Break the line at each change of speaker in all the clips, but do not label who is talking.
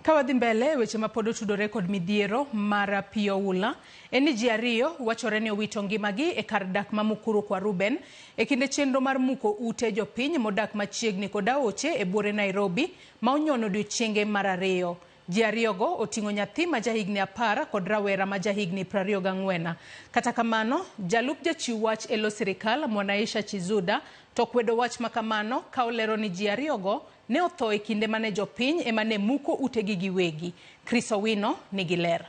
Ka wadhi mbele weche ma pod otudore kod midhiero mar pi oula en ni ji ariyo wachore ni owito ngimagi e kar dak ma Mukuru kwa Ruben e kinde chenro mar muko ute jopiny modak machiegni kod aoche e buore Nairobi ma onyono odiochienge mar ariyo. Ji ariyogo oting'o nyathi ma jahigni 10 kod rawera ma jahigni 24. Kata kamano, jalup jachiw wach e lo sirikal Mwanaisha Chizuda to kwedo wach ma kamano ka olero ni ji ariyogo ne otho e kinde mane jopiny ema ne muko utegi giwegi. Chris Owino nigi ler.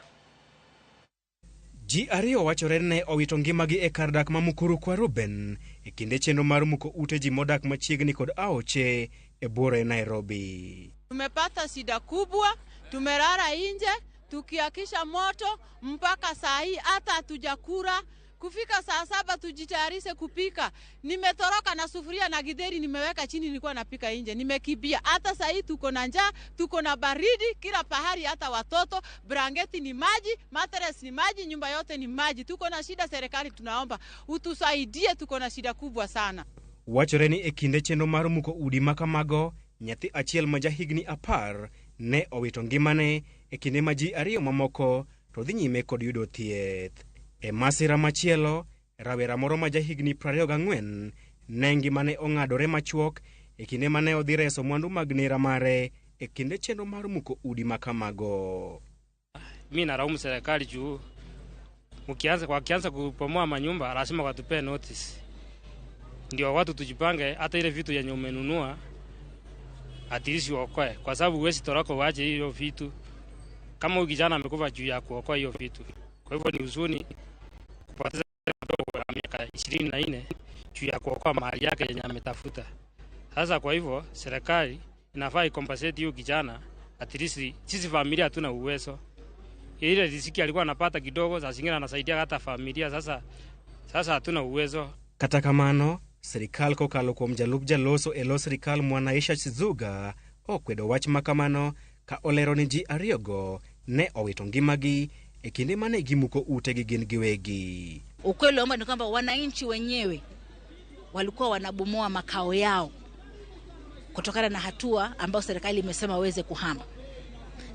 Ji ariyo wachore ni ne owito ngimagi e kar dak ma Mukuru kwa Ruben e kinde chenro mar muko ute ji modak machiegni kod aoche e buore Nairobi.
Tumepata shida kubwa, tumelala nje tukiakisha moto mpaka saa hii hata hatujakula. Kufika saa 7 tujitayarishe kupika. Nimetoroka na sufuria na githeri nimeweka chini, nilikuwa napika nje, nimekimbia. Hata saa hii tuko na njaa, tuko na baridi kila pahali, hata watoto blanketi ni maji, mattress ni maji, nyumba yote ni maji. Tuko na shida, serikali tunaomba utusaidie, tuko na shida kubwa sana.
Wachore ni e kinde chenro mar muko udi ma kamago, nyathi achiel ma jahigni 10 ne owito ngimane e kinde ma ji ariyo mamoko to dhi nyime kod yudo thieth. E masira machielo, rawera moro ma jahigni 24 ne ngimane ong'adore machuok e kinde mane odhi reso mwandu mag nera mare e kinde chenro mar muko udi ma kamago.
Mi nalaumu serikali juu wakianza kubomoa manyumba lazima watupee notice, ndio watu tujipange, hata ile vitu yenye umenunua at least uokoe, kwa sababu huwezi toroka uache hiyo vitu. Kama huyu kijana amekufa juu ya kuokoa hiyo vitu. Kwa hivyo ni huzuni kupoteza mdogo wa miaka 24 juu ya kuokoa mali yake yenye ametafuta. Sasa kwa hivyo serikali inafaa icompensate huyu kijana, at least sisi familia hatuna uwezo. Ile riziki alikuwa anapata kidogo, saa zingine anasaidia hata familia, sasa hatuna uwezo.
Kata kamano, sirikal kokalo kuom jalup jaloso e lo sirikal Mwanaisha Chizuga okwedo wach ma kamano ka olero ni ji ariyogo ne owito ngimagi e kinde mane gimuko utegi gin giwegi.
Ukweli wa ni kwamba wananchi wenyewe walikuwa wanabomoa makao yao kutokana na hatua ambayo serikali imesema waweze kuhama,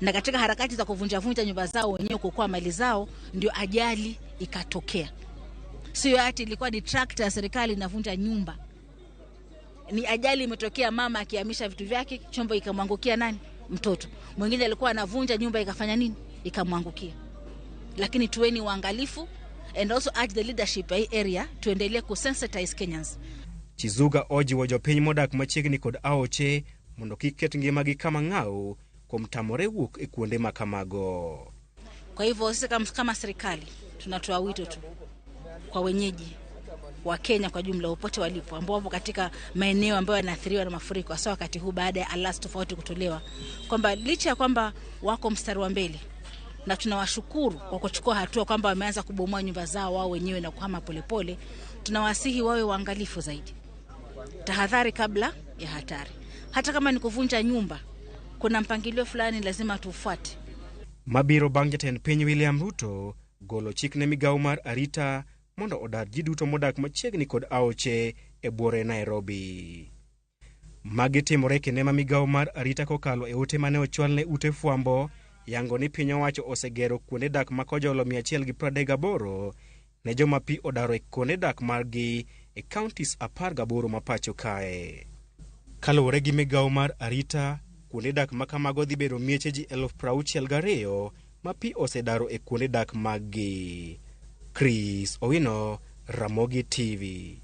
na katika harakati za kuvunjavunja nyumba zao wenyewe kuokoa mali zao ndio ajali ikatokea. Sio ati ilikuwa ni trakta ya serikali inavunja nyumba, ni ajali imetokea, mama akihamisha vitu vyake, chombo ikamwangukia nani? Mtoto. Mwingine alikuwa anavunja nyumba ikafanya nini? Ikamwangukia. Lakini tuweni waangalifu and also urge the leadership ya hii area tuendelee kusensitize Kenyans.
Chizuga ojiwo jopiny modak machiegni kod aoche mondo kik ket ngimagi kama ng'aw kuom tamore wuok e kuonde ma kamago.
Kwa hivyo sisi kama serikali tunatoa wito tu kwa wenyeji wa Kenya kwa jumla popote walipo ambao wapo katika maeneo ambayo yanaathiriwa na mafuriko, hasa wakati huu baada ya alerts tofauti kutolewa, kwamba licha ya kwamba wako mstari wa mbele na tunawashukuru kwa kuchukua hatua kwamba wameanza kubomoa nyumba zao wao wenyewe na kuhama polepole, tunawasihi wawe waangalifu zaidi. Tahadhari kabla ya hatari. Hata kama ni kuvunja nyumba, kuna mpangilio fulani lazima tufuate.
Mabiro bang' jatend piny William Ruto golo chik ne migawo mar arita mondo odar ji duto modak machiegni kod aoche e buore Nairobi. Magi timore kinde ma migawo mar arita kokalo e ote mane ochwal ne ute fwambo yango ni piny owacho osegero kuonde dak ma kojolo 138 ne joma pi odaro e kuonde dak margi e counties 18 ma pacho kae. Kaluwore gi migawo mar arita, kuonde dak ma kamago dhi bedo mieche ji 62,000 ma pi osedaro e kuonde dak maggi. Chris Owino, Ramogi TV.